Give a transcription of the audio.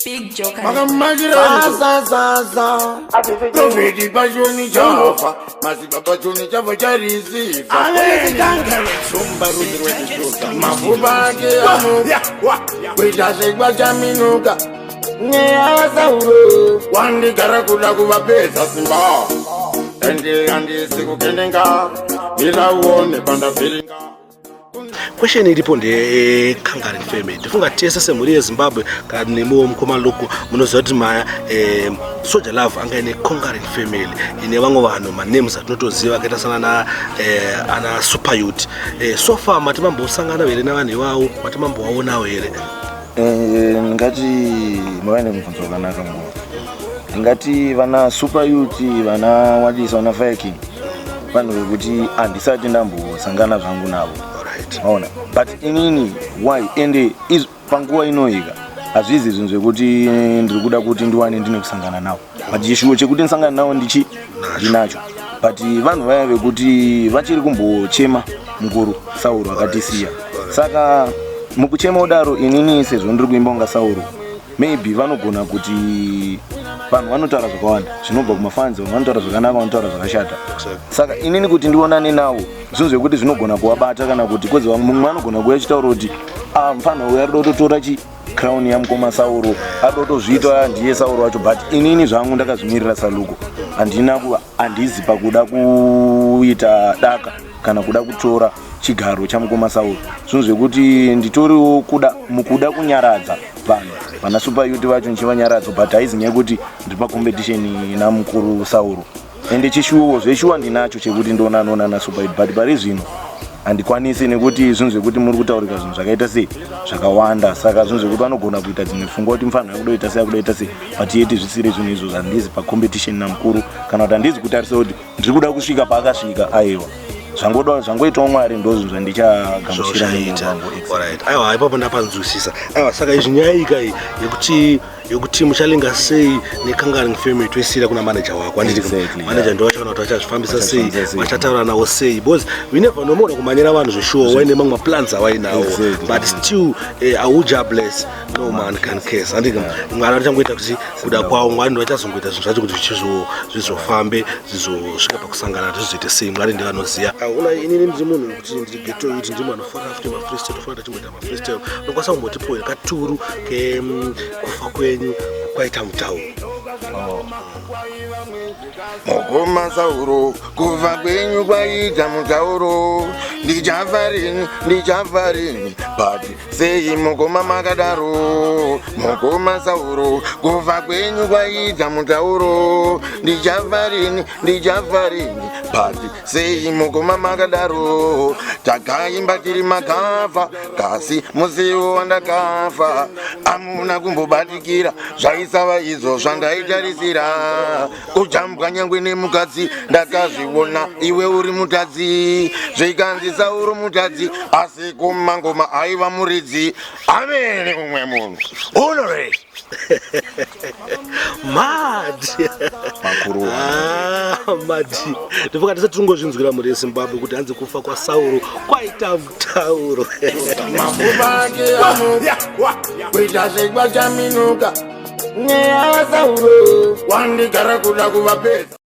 Big Joker. Makamakirasasaza Prophet pachoni chafa Madzibaba choni chafa charisifa Shumba rudzi rwechituka Mafupa ake amuka Kuita sekwachaminuka Mweya waSauro Wandigara kuda kuvapedza simba Ende handisi kukendenga Mira uone pandavhiringa. Question iripo ndeye Conquering Family. Ndifunga tese semhuri yeZimbabwe kana nemiwo mukoma Luku munoziva kuti maya Soul Jah Love anga ine Conquering Family ine vamwe vanhu manames atinotoziva akaita sana ana Super Youth. So far mati mambosangana here nevanhu ivavo? Mati mambovaonawo here? Ndingati mava nemubvunzo wakanaka nguva. Ndingati vana Super Youth, vana wadisa, vana Fire King, vanhu vekuti handisati ndambosangana zvangu navo. Maona, but inini why ende panguva inoika hazvizi zvinhu zvekuti ndiri kuda kuti ndiwane ndine kusangana navo, but chishuwo chekuti ndisangane navo ndichi ndinacho. But vanhu vaya vekuti vachiri kumbochema mukuru Sauro akatisiya, saka mukuchema kudaro, inini sezvo ndiri kuimba kunga Sauro, maybe vanogona kuti vanhu vanotaura zvakawanda zvinobva kumafans. Vanhu vanotaura zvakanaka, vanotaura zvakashata. Saka inini kuti ndionane navo, zvinhu zvekuti zvinogona kuvabata kana kuti kozi mumwe anogona kuuya achitaura kuti, "Ah, mufana uyu arida kutotora chi crown yamukoma Sauro, arida kutozviita ndiye Sauro wacho." But inini zvangu ndakazvimirira saLuko, handina handizi pakuda kuita daka kana kuda kutora chigaro chamukoma Sauro. Zvinhu zvekuti nditoriwo kuda mukuda kunyaradza vanhu vana Super Youth vacho, ndichivanyaradza, but haizi nyaya yekuti ndiri pacompetition namukuru Sauro. Ende chishuwo zveshuwa ndinacho chekuti ndonanoona naSuper Youth, but pari zvino handikwanisi nekuti zvinhu zvekuti muri kutaurika zvinhu zvakaita sei zvakawanda. Saka zvinhu zvekuti vanogona kuita dzimwe pfungwa kuti mufanira kudoita sei, akudoita sei, but yeti zvisiri zvinhu izvozvo. Handizi pacompetition namukuru kana kuti handizi kutarisa kuti ndiri kuda kusvika paakasvika. Aiwa, zvangoda zvangoitawo Mwari, ndo zvinhu zvandichagamuchira nemoyo Zvaushaita. wangu. Alright, aiwa, ipapo ndapanzwisisa. Aiwa, saka izvi nyaya ika iyi yekuti muchalinga sei neConquering Family, toisiyira kuna manager wako, handiti? Exactly, Manager yeah. ndo vachaona kuti vachazvifambisa sei. Vachazvifambisa sei. Vachataura navo sei, because we never know, mogona kumanyira vanhu zveshuwa waine mamwe maplans awainawo. But still who Jah bless, no man can curse, handiti? Mwari vachangoita kuti kuda kwavo, Mwari ndo vachazongoita zvinhu zvacho kuti zvizofambe, zvizosvika pakusangana, zvizoite sei, Mwari ndevanoziva. Una inini ndiri munhu wekuti ndiri ghetto youth, ndiri munhu anofanira futi mafreestyle, tofanira tachimboita mafreestyle. Unokwanisa kumbotipo here katuru kekufa kwenyu kwaita mutauro? Mukoma Sauro, kufa kwenyu kwaita mutauro. Ndichafa rini, ndichafa rini, but sei mukoma makadaro? Mukoma Sauro, kufa kwenyu kwaita mutauro. Ndichafa rini, ndichafa rini, but sei mukoma makadaro? Takaimba tiri makafa kasi musiwo wandakafa amuna kumbobatikira. Zvaisava izvo zvandaitarisira, kujambwa nyangwe nemukadzi. Ndakazviona iwe uri mutadzi, zvikanzi Sauro mutadzi, asi kumangoma aiva muridzi amene umwe munhu honore. Mad. Makuru. Ah, mad. Ndifunga tese tingozvinzwira mhuri yeZimbabwe kuti hanzi kufa kwaSauro kwaita mutauro. Mafupa ake amuka kuita sekwachaminuka. Mweya waSauro wandigara kuda kuvapedza.